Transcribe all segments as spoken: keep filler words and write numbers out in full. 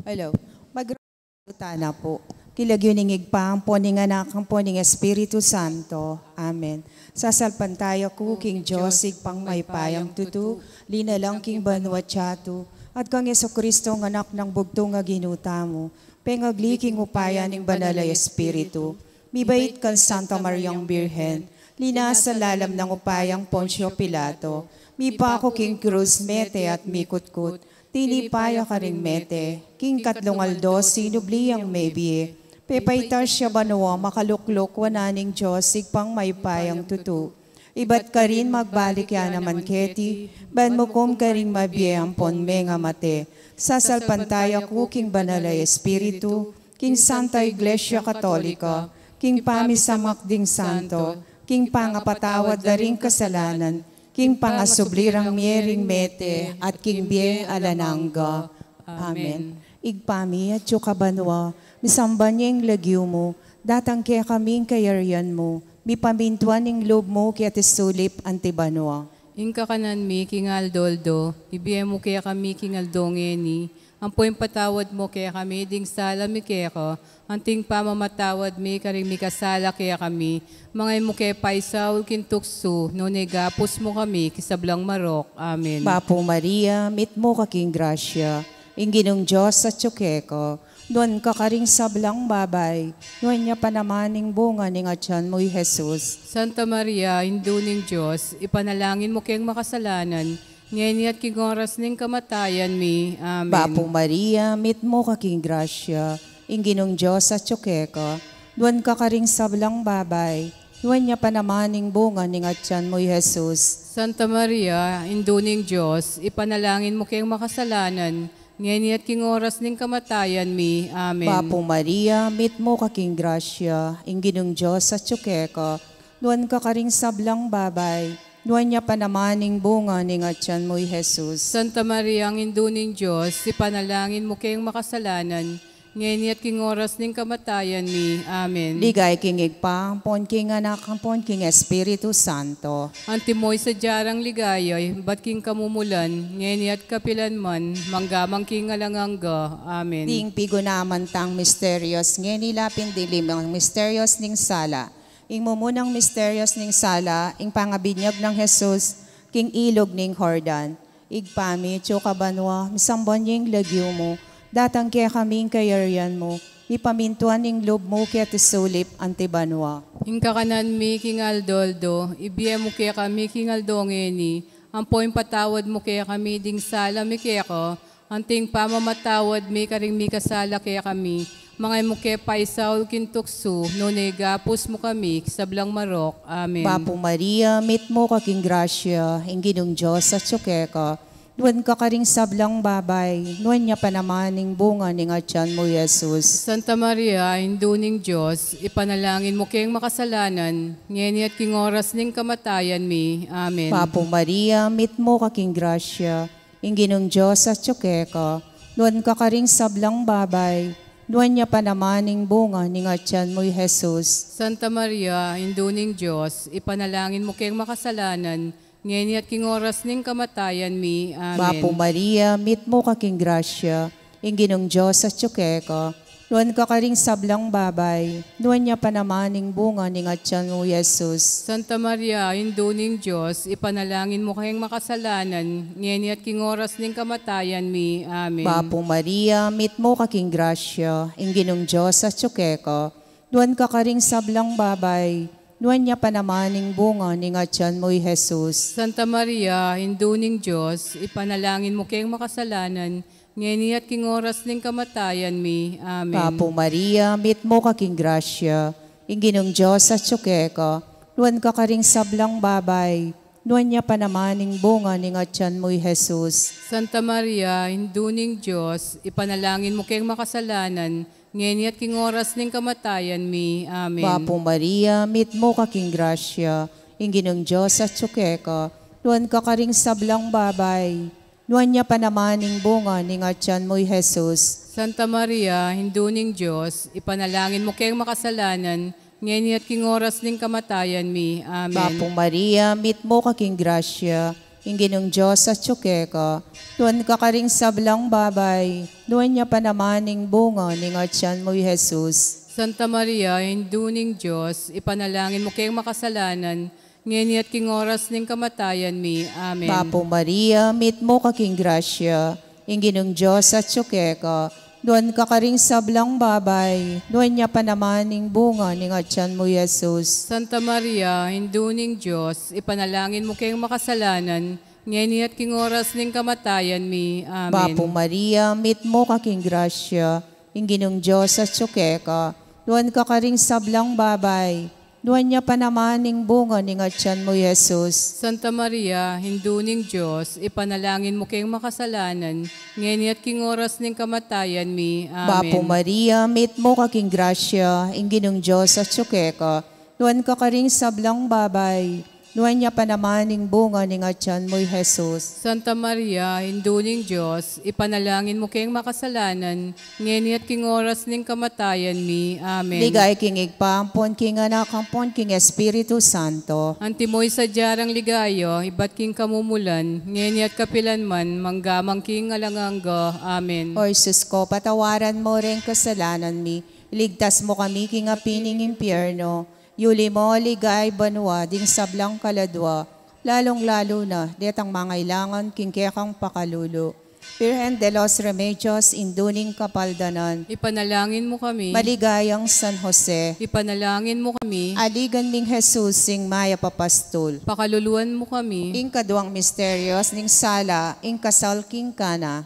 Hello. Magruta na pu. King lagyu ning Ibpa, ampo ning Anak, ampo ning Espiritu Santo. Amen. Sasalpantaya ku king Dios, Ibpang mayupayang tutu, linalang king banua at yatu, at kang Jesucristo, a Anak nang bugtung a Ginu tamu, pengagli king upaya ning Banal a Espiritu, mibait kang Santa Mariang Birhen, linasa lalam ning upayang Poncio Pilato, mipaku king krus, mete at mikutkut, tinipa ya karing mete, king katlung aldo sinubli yang mebie, pepaitas ya banua, makalukluk wanan ning Dios Ibpang mayupayang tutu. Ibat karin magbalik ya naman keti, ban mukum karing mabie ampon mengamate. Sasalpantaya ku king Banal a Espiritu, king Santa Iglesia Katolika, king pamisamak ding santo, king pangapatawad da ring kasalanan, king pangasubli rang mie ring mete, at king bie alang angga. Amen. Ibpa mi, atsu ka banua, misamban ya ing lagyu mu, datang kekami ing kayarian mu, mipamintuan ing lub mu keti sulip anti banua. Ing kakanan mi king aldo-aldo, ibie mu kekami king aldo ngeni, ampo ipatawad mu kekami ding sala mi keka, anti ing pamamatawad mi karing mikasala kekami, manga e mu ke paisaul king tuksu, nune ikabus mu kami king sablang marok. Amen. Bapu Maria, mitmu ka king grasya, ing Ginung Dios atsu keka, nuan ka karing sablang babai, nuan ya pa naman ing bunga ning atian mu, i Jesus. Santa Maria, Indu ning Dios, ipanalangin mu keng makasalanan, ngeni at king oras ning kamatayan mi. Amen. Bapu Maria, mitmu ka king grasya, ing Ginung Dios atsu keka, nuan ka karing sablang babai, nuan ya pa naman ing bunga ning atian mu, i Jesus. Santa Maria, Indu ning Dios, ipanalangin mu keng makasalanan, ngeni at king oras ning kamatayan mi. Amen. Bapu Maria, mitmu ka king grasya, ing Ginung Dios atsu keka, nuan ka karing sablang babai, nuan ya pa naman ing bunga ning atian mu, i Jesus. Santa Maria, Indu ning Dios, ipanalangin mu keng makasalanan, ngeni at king oras ning kamatayan mi. Amen. Ligaya king Ibpa, ampon king Anak, ampon king Espiritu Santo. Antimo ing sadya rang ligaya, ibat king kamumulan, ngeni at kapilan man, mangga man king alang angga. Amen. Ding pigunaman tang misterios ngeni, lapin ding limang misterios ning sala. Ing mumunang misterios ning sala, ing pangabinyag nang Jesus king ilug ning Jordan. Ibpa mi, atsu ka banua, misamban ya ing lagyu mu, datang kekami ing kayarian mu, mipamintuan ing lub mu keti sulip anti banua. Ing kakanan mi king aldo-aldo, ibie mu kekami king aldo ngeni, ampo ipatawad mu kekami ding sala mi keka, anti ing pamamatawad mi karing mikasala kekami, manga e mu ke paisaul king tuksu, nune ikabus mu kami king sablang marok. Amen. Bapu Maria, mitmu ka king grasya, ing Ginung Dios atsu keka, nuan ka karing sablang babai, nuan ya pa naman ing bunga ning atian mu, i Jesus. Santa Maria, Indu ning Dios, ipanalangin mu keng makasalanan, ngeni at king oras ning kamatayan mi. Amen. Bapu Maria, mitmu ka king grasya, ing Ginung Dios atsu keka, nuan ka karing sablang babai, nuan ya pa naman ing bunga ning atian mu, i Jesus. Santa Maria, Indu ning Dios, ipanalangin mu keng makasalanan, ngeni at king oras ning kamatayan mi. Amen. Bapu Maria, mitmu ka king grasya, ing Ginung Dios atsu keka, nuan ka karing sablang babai, nuan ya pa naman ing bunga ning atian mu, i Jesus. Santa Maria, Indu ning Dios, ipanalangin mu keng makasalanan, ngeni at king oras ning kamatayan mi. Amen. Bapu Maria, mitmu ka king grasya, ing Ginung Dios atsu keka, nuan ka karing sablang babai, nuan ya pa naman ing bunga ning atian mu, i Jesus. Santa Maria, Indu ning Dios, ipanalangin mu keng makasalanan, ngeni at king oras ning kamatayan mi. Amen. Bapu Maria, mitmu ka king grasya, ing Ginung Dios atsu keka, nuan ka karing sablang babai, nuan ya pa naman ing bunga ning atian mu, i Jesus. Santa Maria, Indu ning Dios, ipanalangin mu keng makasalanan, ngeni at king oras ning kamatayan mi. Amen. Bapu Maria, mitmu ka king grasya, ing Ginung Dios atsu keka, nuan ka karing sablang babai, nuan ya pa naman ing bunga ning atian mu, i Jesus. Santa Maria, Indu ning Dios, ipanalangin mu keng makasalanan, ngeni at king oras ning kamatayan mi. Amen. Bapu Maria, mitmu ka king grasya, ing Ginung Dios atyu keka. Nuan ka karing sablang babai, nuan ya pa naman ing bunga ning atyan mu, i Jesus. Santa Maria, Indu ning Dios, ipanalangin mu keng makasalanan, ngeni at king oras ning kamatayan mi. Amen. Bapu Maria, mitmu ka king grasya, ing Ginung Dios atyu keka. Nuan ka karing sablang babai, nuan ya pa naman ing bunga ning atyan mu, i Jesus. Santa Maria, Indu ning Dios, ipanalangin mu keng makasalanan, ngeni at king oras ning kamatayan mi. Amen. Bapu Maria, mitmu ka king grasya, ing Ginung Dios atyu keka. Nuan ka karing sablang babai, nuan ya pa naman ing bunga ning atyan mu, i Jesus. Santa Maria, Indu ning Dios, ipanalangin mu keng makasalanan, ngeni at king oras ning kamatayan mi. Amen. Bapu Maria, mitmu ka king grasya, ing Ginung Dios atyu keka. Nuan ka karing sablang babai, nuan ya pa naman ing bunga ning atyan mu, i Jesus. Santa Maria, Indu ning Dios, ipanalangin mu keng makasalanan, ngeni at king oras ning kamatayan mi. Amen. Ligaya king Ibpa, ampon king Anak, ampon king Espiritu Santo. Antimo ing sadya rang ligaya, ibat king kamumulan, ngeni at kapilan man, mangga man king alang angga. Amen. O Jesus ko, patawaran mu ring kasalanan mi, iligtas mu kami king api ning impyerno, yuli mu king ligaya banua ding sablang kaladua, lalung-lalu na detang mangailangan king kekang pakalulu. Birhen de los Remedios, Indu ning Kapaldanan. Ipanalangin mu kami. Maligayang San Jose. Ipanalangin mu kami. Aligan ming Jesus, ing mayap a pastul. Pakaluluan mu kami. Ing kaduang misterios ning sala, ing kasal king Cana.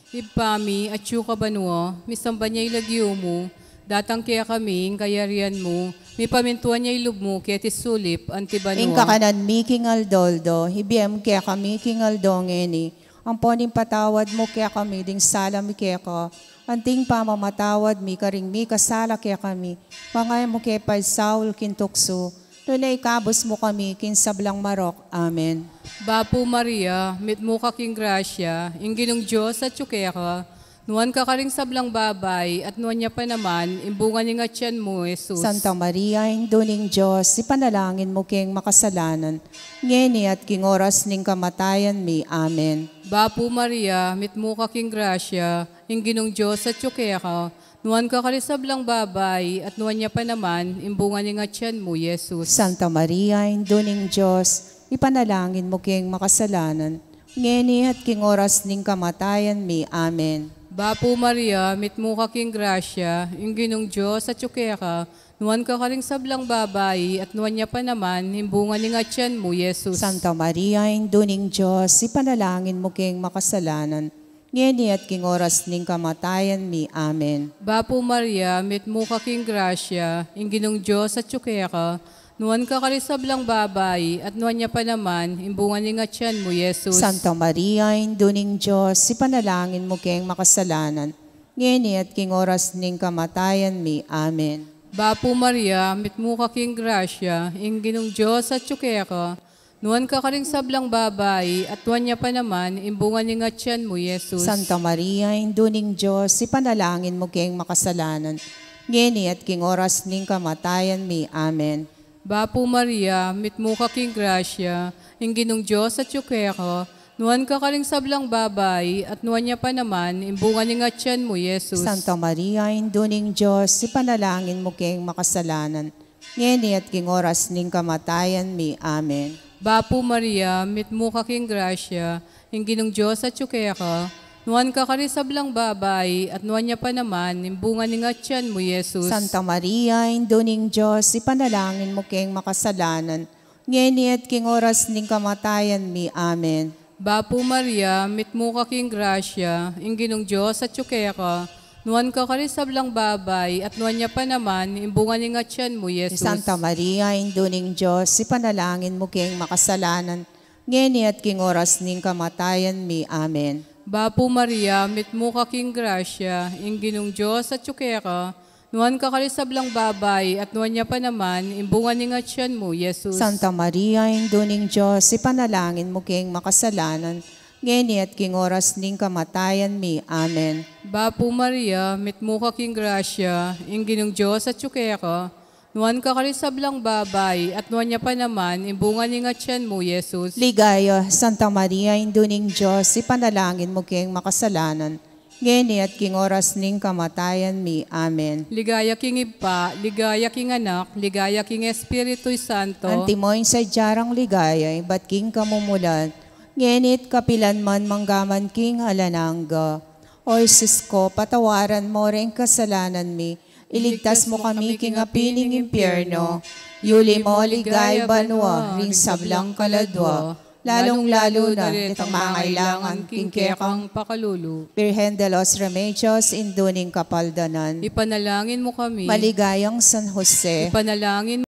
Ibpa mi, atyu ka banua, misamban ya ing lagyu mu, datang kekami ing kayarian mu, mipamintuan ya ing lub mu keti sulip anti banua. Ing kakanan mi king aldo-aldo, ibie mu kekami king aldo ngeni, ampon ipatawad mu kekami ding sala mi keka, anti ing pamamatawad mi karing mikasala kekami, manga e mu ke paisaul king tuksu, nune ikabus mu kami king sablang marok. Amen. Bapu Maria, mitmu ka king grasya, ing Ginung Dios atyu keka, nuan ka karing sablang babai, at nuan ya pa naman ing bunga ning atyan mu, Jesus. Santa Maria, Indu ning Dios, ipanalangin mu keng makasalanan, ngeni at king oras ning kamatayan mi. Amen. Bapu Maria, mitmu ka king grasya, ing Ginung Dios atyu keka, nuan ka karing sablang babai, at nuan ya pa naman ing bunga ning atyan mu, Jesus. Santa Maria, Indu ning Dios, ipanalangin mu keng makasalanan, ngeni at king oras ning kamatayan mi. Amen. Bapu Maria, mitmu ka king grasya, ing Ginung Dios atyu keka, nuan ka karing sablang babai, at nuan ya pa naman ing bunga ning atyan mu, Jesus. Santa Maria, Indu ning Dios, ipanalangin mu keng makasalanan, ngeni at king oras ning kamatayan mi. Amen. Bapu Maria, mitmu ka king grasya, ing Ginung Dios atyu keka, nuan ka karing sablang babai, at nuan ya pa naman ing bunga ning atyan mu, Jesus. Santa Maria, Indu ning Dios, ipanalangin mu keng makasalanan, ngeni at king oras ning kamatayan mi. Amen. Bapu Maria, mitmu ka king grasya, ing Ginung Dios atyu keka, nuan ka karing sablang babai, at nuan ya pa naman ing bunga ning atyan mu, Jesus. Santa Maria, Indu ning Dios, ipanalangin mu keng makasalanan, ngeni at king oras ning kamatayan mi. Amen. Bapu Maria, mitmu ka king grasya, ing Ginung Dios atyu keka, nuan ka karing sablang babai, at nuan ya pa naman ing bunga ning atyan mu, Jesus. Santa Maria, Indu ning Dios, ipanalangin mu keng makasalanan, ngeni at king oras ning kamatayan mi. Amen. Bapu Maria, mitmu ka king grasya, ing Ginung Dios atyu keka, nuan ka karing sablang babai, at nuan ya pa naman ing bunga ning atyan mu, Jesus. Santa Maria, Indu ning Dios, ipanalangin mu keng makasalanan, ngeni at king oras ning kamatayan mi. Amen. Bapu Maria, mitmu ka king grasya, ing Ginung Dios atyu keka, nuan ka karing sablang babai, at nuan ya pa naman ing bunga ning atyan mu, Jesus. Santa Maria, Indu ning Dios, ipanalangin mu keng makasalanan, ngeni at king oras ning kamatayan mi. Amen. Bapu Maria, mitmu ka king grasya, ing Ginung Dios atyu keka, nuan ka karing sablang babai, at nuan ya pa naman ing bunga ning atyan mu, Jesus. Santa Maria, Indu ning Dios, ipanalangin mu keng makasalanan, ngeni at king oras ning kamatayan mi. Amen. Bapu Maria, mitmu ka king grasya, ing Ginung Dios atyu keka, Nuan ka karing sablang babai, at nuan ya pa naman ing bunga ning atian mu, Jesus. Ligaya, Santa Maria, Indu ning Dios, ipanalangin mu keng makasalanan, ngeni at king oras ning kamatayan mi. Amen. Ligaya king Ibpa, ligaya king Anak, ligaya king Espiritu Santo. Antimo ing sadya rang ligaya, ibat king kamumulan, ngeni at kapilan man, manggaman king alang angga. O Jesus ko, patawaran mu ring kasalanan mi, iligtas mu kami king api ning impyerno, yuli mu king ligaya banua ring sablang kaladua, lalung-lalu na detang mangailangan king kekang pakalulu. Birhen de los Remedios, Indu ning Kapaldanan. Ipanalangin mu kami. Maligayang San Jose. Ipanalangin